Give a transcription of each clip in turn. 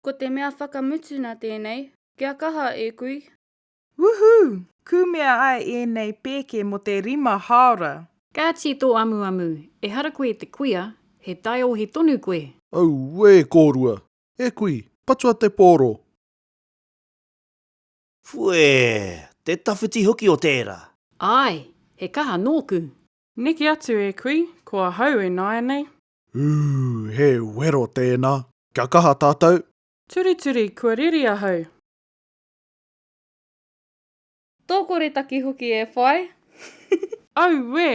Ko te mea whakamutuna tēnei, kia kaha e kui. Woohoo! Kūmea ai ēnei pēke mō te rima hāora. Kāti tō amuamu, ehara koe i te kuia, he taiohi tonu koe. Auē kōrua! E kui, patua te pōro! Whue! Te tawhiti hoki o tērā! Āe, he kaha nōku. Neke atu e kui, ko ahau e nāianei. Ooh, he wero tēnā! Kia kaha tātou! Turituri, kua riri ahau. Tō koretake hoki e whai. Auē!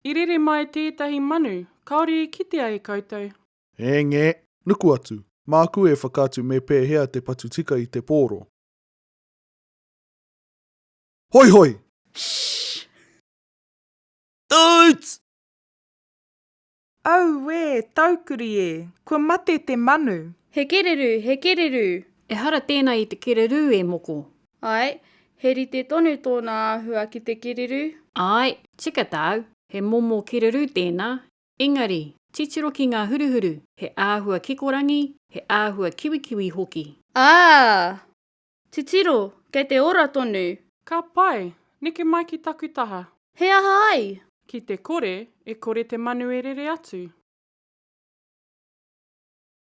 I rere mai tētahi manu, kāore i kitea e koutou. E ngē! Nuku atu! Māku e whakaatu me pēhea te patu tika i te pōro. Hoi hoi! Shh! Toots! Auē, taukuri e! Kua mate te manu! He kererū, he kererū! Ehara tēnā i te kererū e Moko. Āe, he rite tonu tōna āhua ki te kererū. Āe, tika tāu, he momo kererū tēnā, engari, titiro ki ngā huruhuru, he āhua kikorangi, he āhua kiwikiwi hoki. Ā! Titiro, kei te ora tonu! Ka pai, neke mai ki taku taha. He aha ai? Ki te kore, e kore te manu e rere atu.